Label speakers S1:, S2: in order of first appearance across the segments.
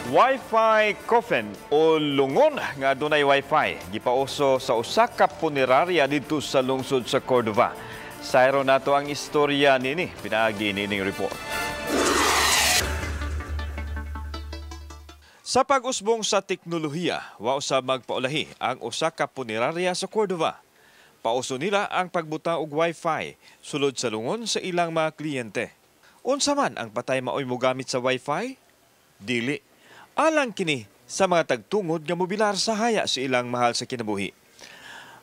S1: Wi-Fi coffin o lungon nga adunay Wi-Fi gipauso sa usa ka punerarya didto sa lungsod sa Cordova. Sayro nato ang istorya nini pinaagi nining report. Sa pag-usbong sa teknolohiya, wa usab magpaulahi ang usa ka punerarya sa Cordova. Pauso nila ang pagbutang og Wi-Fi sulod sa lungon sa ilang mga kliyente. Unsa man ang patay maoy mogamit sa Wi-Fi? Dili. Alang kini sa mga tagtungod nga mobilar sa haya sa ilang mahal sa kinabuhi.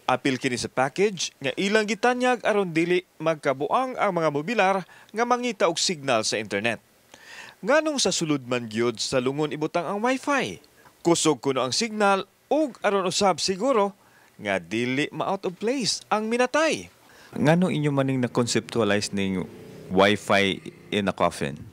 S1: Apil kini sa package nga ilang gitanyag aron dili magkabuang ang mga mobilar nga mangita og signal sa internet. Nganong sa sulod man gyud sa lungon ibutang ang Wi-Fi? Kusog kuno ang signal ug aron usab siguro nga dili ma-out of place ang minatay.
S2: Nganong inyo maning na-conceptualize ning Wi-Fi in a coffin?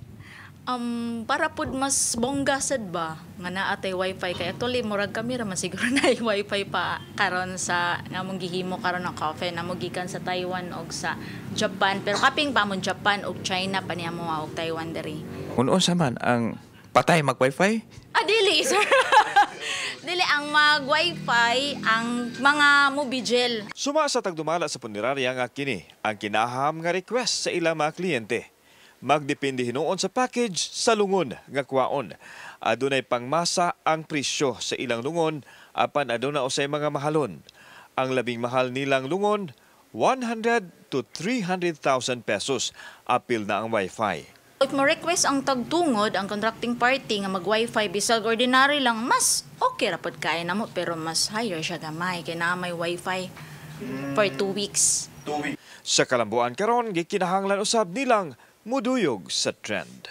S3: Para pud mas bongga sad ba nga naa tay Wi-Fi, kay actually murag kami ra man siguro na Wi-Fi pa karon sa among gihimo karon ng coffin, namo gikan sa Taiwan og sa Japan, pero kaping pa among Japan og China pa niya mo og Taiwan diri.
S2: Unsa man ang patay mag Wi-Fi?
S3: Ah, dili sir. Dili ang mag Wi-Fi ang mga mobigel.
S1: Suma sa tagdumala sa punerarya nga kini ang kinaham nga request sa ilang mga kliyente. Magdepende hinuon sa package sa lungon nga kuwaon. Adunay pangmasa ang presyo sa ilang lungon apan aduna usay mga mahalon. Ang labing mahal nilang lungon, 100 to 300,000 pesos. Apil na ang Wi-Fi.
S3: If mo request ang tagtungod, ang contracting party nga mag-Wi-Fi bisag ordinary lang, mas okay ra pod kaya namo, pero mas higher siya gamay kay naa may Wi-Fi for 2 weeks.
S1: 2 weeks. Sa kalambuan karon gikinahanglan usab nilang muduyog sa trend.